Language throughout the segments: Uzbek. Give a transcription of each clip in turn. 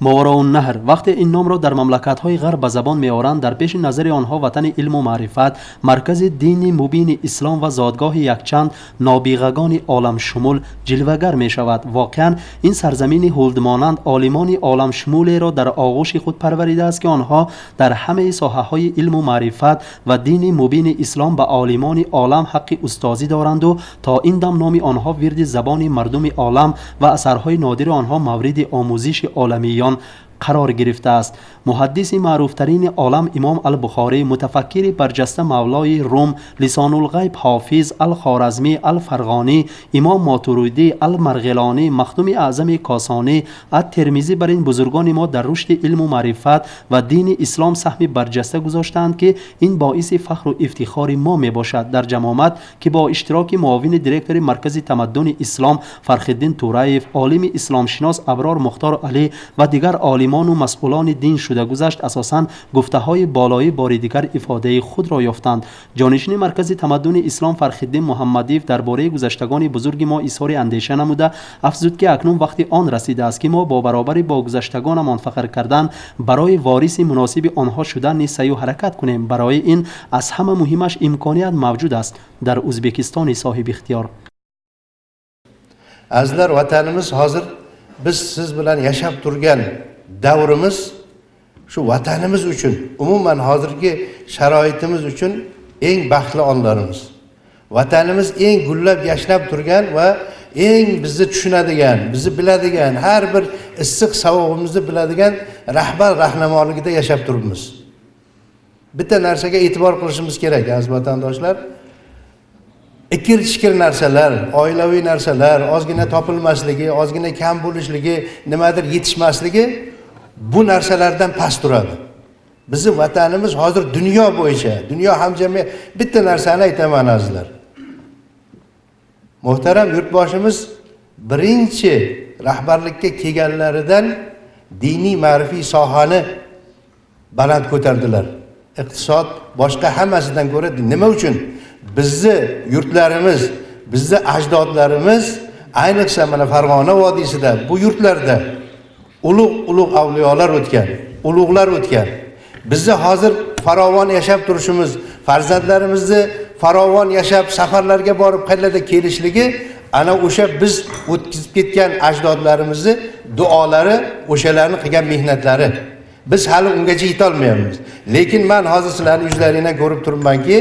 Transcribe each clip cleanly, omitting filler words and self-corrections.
Мовароуннаҳр вақте ин номро дар мамлакатҳои ғарб ба забон меоранд, дар пеши назари онҳо ватани илму маърифат, маркази дини мубини ислом ва зодгоҳи якчанд нобиғагони оламшумул ҷилвагар мешавад. Воқеан, ин сарзамини ҳулдмонанд олимони оламшумулеро дар оғӯши худ парваридааст, ки онҳо дар ҳамаи соҳаҳои илму маърифат ва дини мубини ислом ба олимони олам ҳаққи устозӣ доранду то ин дам номи онҳо вирди забони мардуми олам ва асарҳои нодири онҳо мавриди омӯзиши оламиён қарор гирифтааст. Муҳаддиси маъруфтарини олам Имом Албухорӣ, мутафаккири барҷаста Мавлои Рум, Лисонулғайб Ҳофиз Алхоразмӣ, Алфарғонӣ, Имом Мотурудӣ, Алмарғилонӣ, Махдуми Аъзами Косонӣ, Ат-Термизӣ бар ин бузургони мо дар рушди илму маърифат ва дини ислом саҳми барҷаста гузоштаанд, ки ин боиси фахру ифтихори мо мебошад. Дар ҷамомат, ки бо иштироки муовини директори Маркази тамаддуни ислом Фархиддин Тураев, олими исломшинос Аброр Мухтор Алӣ ва дигар олимону масъулони дин шуда гузашт, асосан гуфтаҳои болоӣ бори дигар ифодаи худро ёфтанд. Ҷонишини Маркази тамаддуни ислом Фархиддин Муҳаммадиев дар бораи гузаштагони бузурги мо изҳори андеша намуда, афзуд, ки акнун вақти он расидааст, ки мо бо баробари бо гузаштагонамон фахр кардан, барои вориси муносиби онҳо шудан низ саъю ҳаракат кунем. Барои ин аз ҳама муҳимаш имконият мавҷуд аст дар Ӯзбекистони соҳибихтиёр. Azizlar, vatanimiz hozir biz siz bilan yashab turgan davrimiz shu vatanimiz uchun, umuman hozirgi sharoitimiz uchun eng baxtli onlarimiz. Vatanimiz eng gullab yashnab turgan va eng bizni tushunadigan, bizni biladigan, har bir issiq sovug'imizni biladigan rahbar rahnamoligida yashab turibmiz. Bitta narsaga e'tibor qilishimiz kerak, aziz vatandoshlar: ikir chikir narsalar, oilaviy narsalar, ozgina topilmasligi, ozgina kam bo'lishligi, nimadir yetishmasligi bu narsalardan past turadi. Bizni vatanimiz hozir dunyo bo'yicha, dunyo hamjamiyat, bitta narsani aytaman, azizlar. Muhtaram yurtboshimiz birinchi rahbarlikka kelganlaridan diniy ma'rifiy sohani baland ko'tardilar. Iqtisod, boshqa hammasidan ko'ra. Nima uchun? Bizni yurtlarimiz, bizni ajdodlarimiz, ayniqsa mana Farg'ona vodiysida, bu yurtlarda ulug' ulug' avliyolar o'tgan, ulug'lar o'tgan. Bizni hozir farovon yashab turishimiz, farzandlarimizni farovon yashab, safarlarga borib, qayerlarda kelishligi ana o'sha biz o'tkazib ketgan ajdodlarimizni duolari, o'shalarni qilgan mehnatlari. Biz hali ungacha yetolmayapmiz, lekin man hozir sizlarni yuzlaringdan ko'rib turibmanki,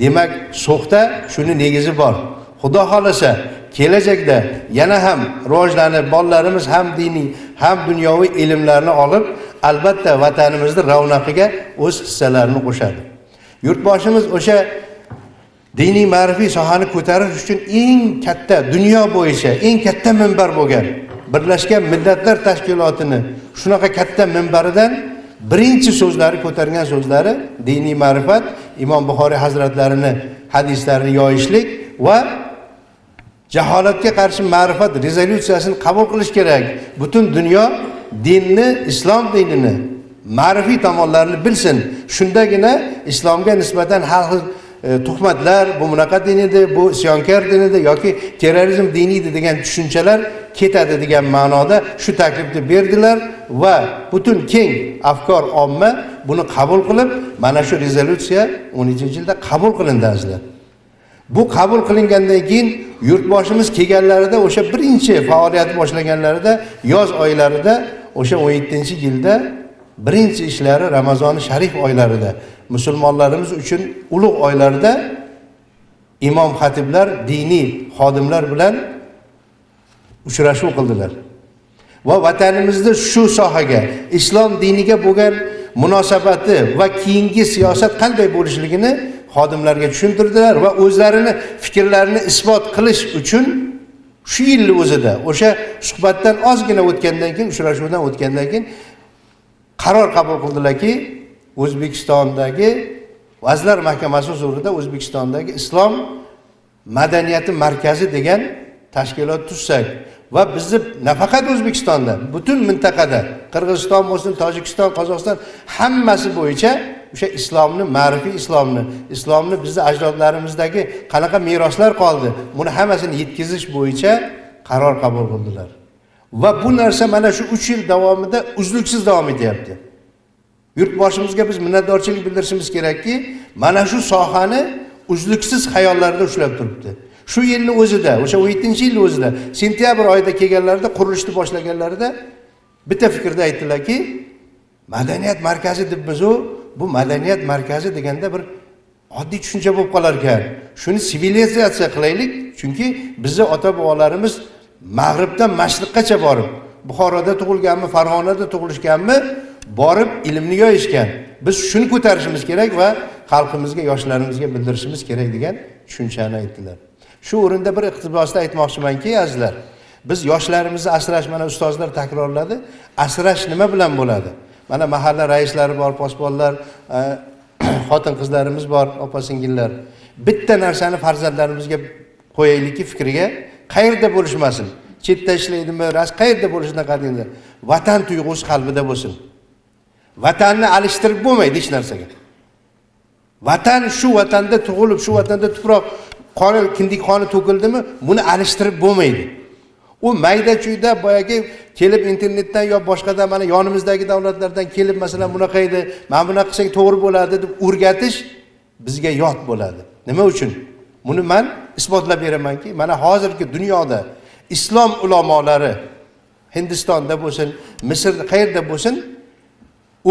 demak, So'xda shuni negizi bor. Xudo xohlasa, kelajakda yana ham rivojlanib, bolalarimiz ham diniy, ham dunyoviy ilmlarni olib, albatta vatanimizni ravnaqiga o'z hissalarini qo'shadi. Yurtboshimiz o'sha diniy ma'rifiy sohani ko'tarish uchun eng katta, dunyo bo'yicha eng katta minbar bo'lgan Birlashgan Millatlar Tashkilotini shunaqa katta minbaridan birinchi so'zlari, ko'targan so'zlari diniy ma'rifat, Imom Buxoriy hazratlarini hadislarini yoyishlik va jaholatga qarshi ma'rifat rezolyutsiyasini qabul qilish kerak, butun dunyo dinni, islom dinini ma'rifiy tomonlarini bilsin, shundagina islomga nisbatan har xil tuhmatlar, bu bunaqa din edi, bu isyonkor din edi yoki terrorizm dini edi degan tushunchalar ketadi degan ma'noda shu taklifni berdilar va butun keng afkor omma buni qabul qilib, mana shu rezolyutsiya 10-yilda qabul qilindi, azizlar. Bu qabul qilingandan keyin yurtboshimiz kelganlarida, o'sha birinchi faoliyat boshlaganlarida, yoz oylarida, o'sha 17-yilda birinchi ishlari Ramazoni sharif oylarida, musulmonlarimiz uchun ulug' oylarda imom xatiblar, diniy xodimlar bilan uchrashuv qildilar va vatanimizni shu sohaga, islom diniga bo'lgan munosabati va keyingi siyosat qanday bo'lishligini xodimlarga tushuntirdilar va o'zlarini fikrlarini isbot qilish uchun shu yilni o'zida, o'sha suhbatdan ozgina o'tgandan keyin, uchrashuvdan o'tgandan keyin qaror qabul qildilarki, O'zbekistondagi Vazirlar Mahkamasi huzurida O'zbekistondagi Islom madaniyati markazi degan tashkilot tuzsak va bizni nafaqat O'zbekistonda, butun mintaqada, Qirg'iziston bo'lsin, Tojikiston, Qozog'iston, hammasi bo'yicha o'sha islomni, ma'rifiy islomni, islomni bizni ajdodlarimizdagi qanaqa meroslar qoldi, buni hammasini yetkazish bo'yicha qaror qabul qildilar. Va bu narsa mana shu 3 yil davomida uzluksiz davom etyapti. Yurtboshimizga biz minnatdorchilik bildirishimiz kerakki, mana shu sohani uzluksiz xayollarida ushlab turibdi. Shu yilni o'zida, o'sha 17-yilni o'zida sentyabr oyida kelganlarida, qurilishni boshlaganlarida bitta fikrda aytdilarki, madaniyat markazi deb biz bu madaniyat markazi deganda bir oddiy tushuncha bo'lib qolar ekan. Shuni sivilizatsiya qilaylik, chunki bizni ota-bobolarimiz mag'ribdan mashriqqacha borib, Buxoroda tug'ilganmi, Farg'onada tug'ilishganmi, borib ilmni yoyishgan. Biz shuni ko'tarishimiz kerak va xalqimizga, yoshlarimizga bildirishimiz kerak degan tushunchani aytdilar. Shu o'rinda bir iqtibosda aytmoqchimanki, azizlar, biz yoshlarimizni asrash, mana ustozlar takrorladi, asrash nima bilan bo'ladi? Mana mahalla raislari bor, posbonlar, xotin qizlarimiz bor, opa singillar. Bitta narsani farzandlarimizga qo'yaylikki fikriga, qayerda bo'lishmasin, chetda ishlaydimi, ras qayerda bo'lishidan qat'iy nazar, vatan tuyg'usi qalbida bo'lsin. Vatanni alishtirib bo'lmaydi hech narsaga. Vatan shu vatanda tug'ilib, shu vatanda tuproq qoni, kindik qoni to'kildimi, buni alishtirib bo'lmaydi. U mayda chuyda boyagi kelib internetdan yo boshqadan, mana yonimizdagi davlatlardan kelib, masalan, bunaqa edi, mana bunaqa qilsak to'g'ri bo'ladi deb o'rgatish bizga yot bo'ladi. Nima uchun? Buni men isbotlab beramanki, mana hozirgi dunyoda islom ulamolari Hindistonda bo'lsin, Misrda, qayerda bo'lsin,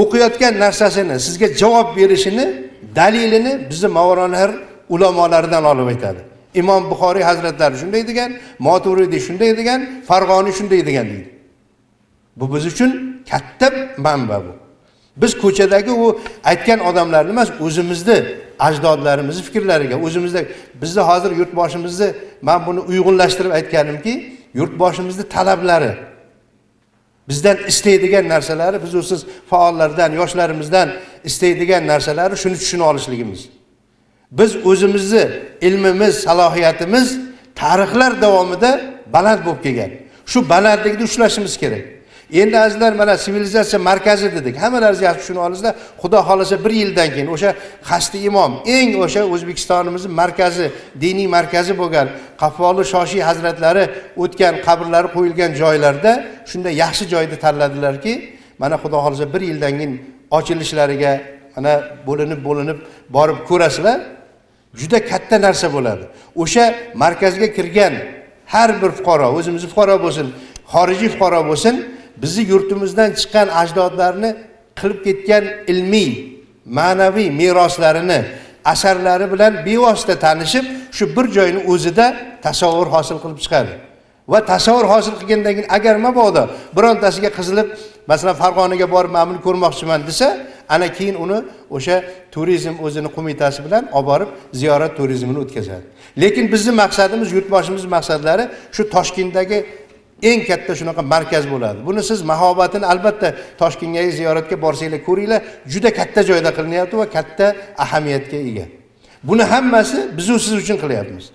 o'qiyotgan narsasini sizga javob berishini dalilini bizni Movarounnahr ulamolaridan olib aytadi. Imom Buxoriy hazratlari shunday degan, Maturidiy shunday degan, Farg'oniy shunday degan deydi. Bu biz uchun katta manba bu. Biz ko'chadagi u aytgan odamlarni emas, o'zimizni ajdodlarimizni fikrlariga, o'zimizda bizni hozir yurtboshimizni, men buni uyg'unlashtirib aytganimki, yurtboshimizni talablari, bizdan istaydigan narsalari, biz o'siz faollardan, yoshlarimizdan istaydigan narsalari shuni tushuna olishligimiz. Biz o'zimizni ilmimiz, salohiyatimiz tarixlar davomida baland bo'lib kelgan. Shu balandlikni ushlashimiz kerak. Endi azizlar, mana sivilizatsiya markazi dedik. Hammalaringiz yaxshi tushuna olasizlar. Xudo xolasa bir yildan keyin o'sha Xasti imom, eng o'sha O'zbekistonimizning markazi, diniy markazi bo'lgan Qaffoli Shoshiy hazratlari o'tgan qabrlari qo'yilgan joylarda shunday yaxshi joyda tanladilarki, mana Xudo xolasa bir yildan keyin ochilishlariga mana bo'linib-bo'linib borib ko'rasizlar. Juda katta narsa bo'ladi. O'sha markazga kirgan har bir fuqaro, o'zimizni fuqaro bo'lsin, xorijiy fuqaro bo'lsin, bizni yurtimizdan chiqqan ajdodlarni qilib ketgan ilmiy, ma'naviy meroslarini, asarlari bilan bevosita tanishib, shu bir joyning o'zida tasavvur hosil qilib chiqadi. Va tasavvur hosil qilgandan keyin agar mabodo birontasiga qizilib, masalan, Farg'onaga borib mana buni ko'rmoqchiman desa, ana keyin uni o'sha turizm o'zini qo'mitasi bilan olib borib ziyorat turizmini o'tkazadi. Lekin bizning maqsadimiz, yurtboshimiz maqsadlari shu Toshkentdagi eng katta shunaqa markaz bo'ladi. Buni siz mahobatini albatta Toshkentga ziyoratga borsanglar ko'ringlar, juda katta joyda qilinyapti va katta ahamiyatga ega. Buni hammasi biz siz uchun qilyapmiz.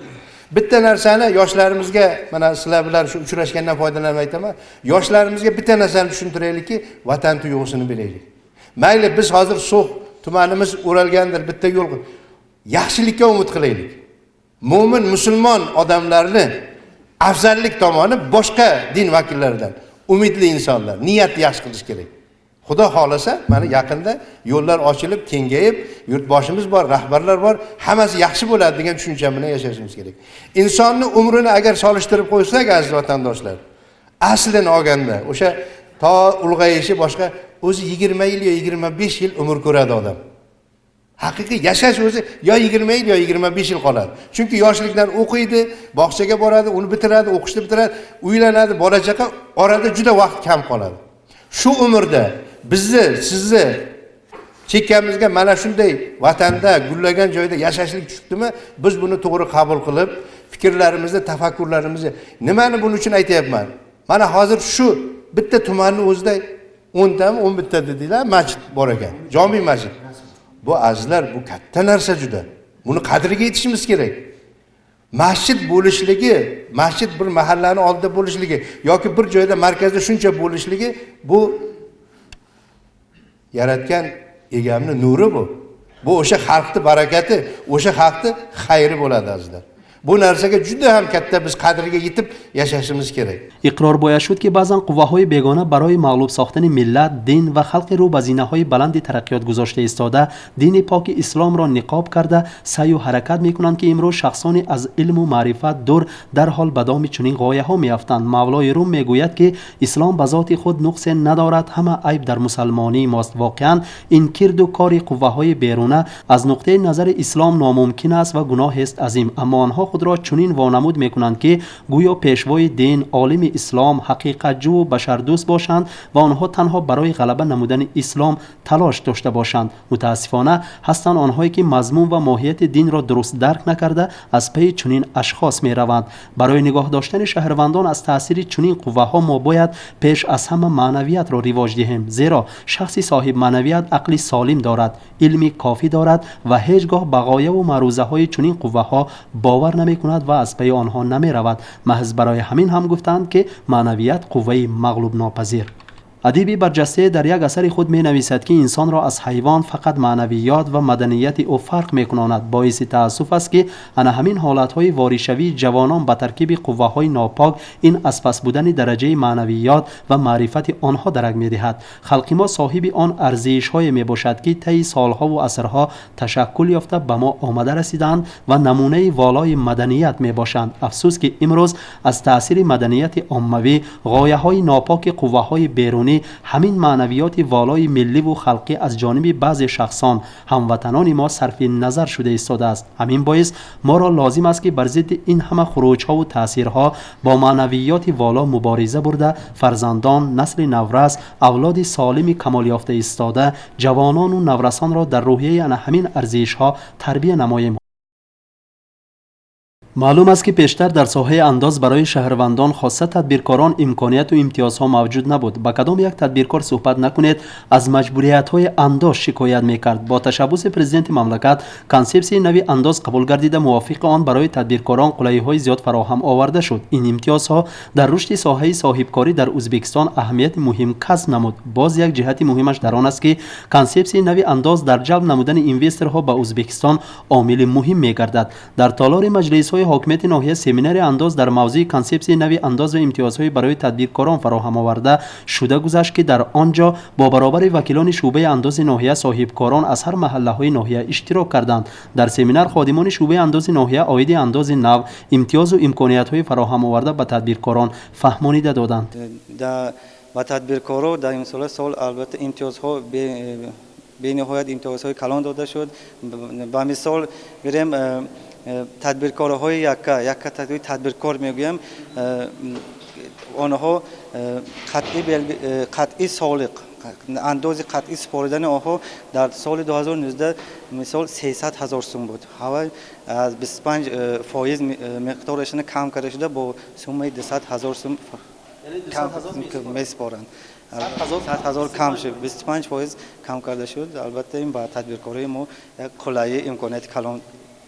Bitta narsani yoshlarimizga, mana sizlar bilan shu uchrashgandan foydalanib aytaman, yoshlarimizga bitta narsani tushuntiraylikki, vatan tuyg'usini bilaylik. Mayli biz hozir So'x tumanimiz o'ralgandir, bitta yo'l, yaxshilikka umid qilaylik. Mo'min musulmon odamlarni afzallik tomoni boshqa din vakillaridan umidli insonlar, niyatni yaxshi qilish kerak. Xudo xolasa mana yaqinda yo'llar ochilib, kengayib, yurtboshimiz bor, rahbarlar bor, hammasi yaxshi bo'ladi degan tushuncha bilan yashashimiz kerak. Insonni umrini agar solishtirib qo'ysak, aziz vatandoshlar, aslini olganda o'sha to ulg'ayishi boshqa o'zi 20 yil yo 25 yil umr ko'radi odam. Haqiqiy yashash o'zi yo 20 yil yo 25 yil qoladi. Chunki yoshlikdan o'qiydi, bog'chaga boradi, uni bitiradi, o'qishni bitiradi, uylanadi, bola chaqa, orada juda vaqt kam qoladi. Shu umrda bizni, sizni chekkamizga mana shunday vatanda, gullagan joyda yashashlik tushibdimi, biz buni to'g'ri qabul qilib, fikrlarimizni, tafakkurlarimizni, nimani buning uchun aytyapman? Mana hozir shu bitta tumanning o'zida 10 tami, 11 ta dedinglar, masjid bor ekan, jome masjid. Bu azizlar, bu katta narsa juda. Buni qadriga yetishimiz kerak. Masjid bo'lishligi, masjid bir mahallani oldida bo'lishligi yoki bir joyda markazda shuncha bo'lishligi bu yaratgan egamning nuri bu. Bu o'sha xalqning barakati, o'sha xalqning xayri bo'ladi azizlar. Bu narsaga juda ham katta biz qadriga yetib yashashimiz kerak. Иқрор бояд шуд, ки баъзан қувваҳои бегона барои мағлуб сохтани миллат, дин ва халқи рӯ ба зинаҳои баланди тараққиёт гузошта истода, дини поки исломро ниқоб карда саъю ҳаракат мекунанд, ки имрӯз шахсони аз илму маърифат дур дарҳол ба доми чунин ғояҳо меафтанд. Мавлои Рум мегӯяд, ки ислом ба зоти худ нуқсе надорад, ҳама айб дар мусалмонии мост. Воқеан, ин кирду кори қувваҳои беруна аз нуқтаи назари ислом номумкин аст ва гуноҳест азим. Аммо онҳо худро чунин вонамуд мекунанд, ки гӯё пешвои дин, олими ислом, ҳақиқатҷӯву башардӯст бошанд ва онҳо танҳо барои ғалаба намудани ислом талош дошта бошанд. Мутаассифона, ҳастанд онҳое, ки мазмун ва моҳияти динро дуруст дарк накарда, аз пайи чунин ашхос мераванд. Барои нигоҳ доштани шаҳрвандон аз таъсири чунин қувваҳо мо бояд пеш аз ҳама маънавиятро ривоҷ диҳем, зеро шахси соҳибмаънавият ақли солим дорад, илми кофӣ дорад ва ҳеҷ гоҳ ба ғояву маърузаҳои чунин қувваҳо бовар намекунад ва аз пайи онҳо намеравад. Маҳз барои ҳамин ҳам гуфтаанд, ки маънавият қувваи мағлубнопазир. Адиби барҷастае дар як асари худ менависад, ки инсонро аз ҳайвон фақат маънавиёт ва маданияти ӯ фарқ мекунонад. Боиси таассуф аст, ки ана ҳамин ҳолатҳои воришавии ҷавонон ба таркиби қувваҳои нопок ин аз паст будани дараҷаи маънавиёт ва маърифати онҳо дарак медиҳад. Халқи мо соҳиби он арзишҳое мебошад, ки таи солҳову асрҳо ташаккул ёфта ба мо омада расидаанд ва намунаи волои маданият мебошанд. Афсӯс, ки имрӯз аз таъсири маданияти оммавӣ, ғояҳои нопоки қувваҳои берунӣ ҳамин маънавиёти волои милливу халқӣ аз ҷониби баъзе шахсон, ҳамватанони мо сарфи назар шуда истодааст. Ҳамин боис моро лозим аст, ки бар зидди ин ҳама хуруҷҳову таъсирҳо бо маънавиёти воло мубориза бурда, фарзандон, насли наврас, авлоди солими камолёфта истода, ҷавонону наврасонро дар рӯҳияи ана ҳамин арзишҳо тарбия намоем. Маълум аст, ки пештар дар соҳаи андоз барои шаҳрвандон, хоса тадбиркорон, имконияту имтиёзҳо мавҷуд набуд. Ба кадом як тадбиркор суҳбат накунед, аз маҷбуриятҳои андоз шикоят мекард. Бо ташаббуси президенти мамлакат консепсияи нави андоз қабул гардида, мувофиқи он барои тадбиркорон қулайиҳои зиёд фароҳам оварда шуд. Ин имтиёзҳо дар рушди соҳаи соҳибкорӣ дар Ӯзбекистон аҳамияти муҳим касб намуд. Боз як ҷиҳати муҳимаш дар он аст, ки консепсияи нави андоз дар ҷалб намудани инвесторҳо ба Ӯзбекистон омили муҳим мегардад. Дар толори маҷлисҳои ҳокимияти ноҳия семинари андоз дар мавзӯи консепсияи нави андоз ва имтиёзҳои барои тадбиркорон фароҳам оварда шуда гузашт, ки дар он ҷо бо баробари вакилони шӯъбаи андози ноҳия соҳибкорон аз ҳар маҳаллаҳои ноҳия иштирок карданд. Дар семинар ходимони шӯъбаи андози ноҳия оиди андози нав, имтиёзу имкониятҳои фароҳам оварда ба тадбиркорон фаҳмонида доданд. Ба тадбиркоро дар имсола сол албатта имтиёзҳо, бениҳоят имтиёзҳои калон дода шуд. Ба мисол гирем, тадбиркорҳои якка якка тадбиркор мегӯям, онҳо қатъи солиқ андози қатъӣ супоридани онҳо дар соли 2019 мисол 300 ҳазор сум буд. Ҳавай аз 25% миқдорашона кам карда шуда, бо суммаи 200 ҳазор сум месупоранд. 100 ҳазор кам шуд, 25% кам карда шуд. Албатта, ин ба тадбиркорои мо як қулайи имконияти калон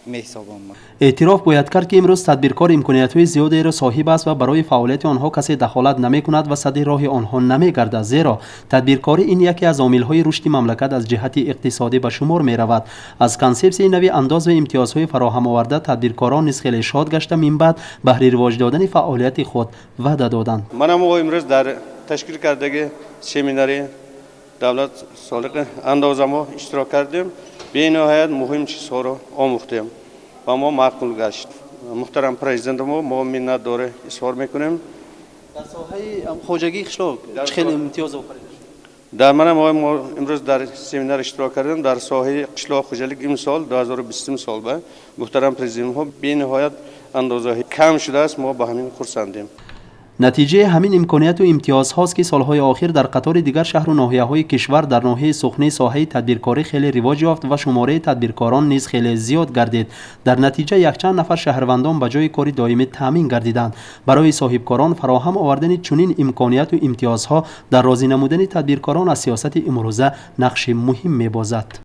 меҳисобам. Эътироф бояд кард, ки имрӯз тадбиркор имкониятҳои зиёдеро соҳиб аст ва барои фаъолияти онҳо касе дахолат намекунад ва садди роҳи онҳо намегардад, зеро тадбиркорӣ ин яке аз омилҳои рушди мамлакат аз ҷиҳати иқтисодӣ ба шумор меравад. Аз консепсияи нави андоз ва имтиёзҳои фароҳамоварда тадбиркорон низ хеле шод гашта, минбаъд баҳри ривоҷ додани фаъолияти худ ваъда доданд. Мана мо имрӯз дар ташкил кардаги семинари давлат солиқи андозамо иштирок кардем. Бениҳоят муҳим чизҳоро омӯхтем ва мо маъқул гашт. Муҳтарам президентамо мо миннатдорӣ изҳор мекунем. Дар соҳаи хоҷагии қишлоқ чӣ хел имтиёз офарида шуд? Дар мана мо имрӯз дар семинар иштирок кардем. Дар соҳаи қишлоқ хоҷалик имсол, 2020 сол, ба муҳтарам президентҳо бениҳоят андозаҳои кам шудааст. Мо ба ҳамин хурсандем. Натиҷаи ҳамин имконияту имтиёзҳост, ки солҳои охир дар қатори дигар шаҳру ноҳияҳои кишвар дар ноҳияи Суғд соҳаи тадбиркорӣ хеле ривоҷ ёфт ва шумораи тадбиркорон низ хеле зиёд гардид. Дар натиҷа якчанд нафар шаҳрвандон ба ҷои кори доимӣ таъмин гардиданд. Барои соҳибкорон фароҳам овардани чунин имконияту имтиёзҳо дар розӣ намудани тадбиркорон аз сиёсати имрӯза нақши муҳим мебозад.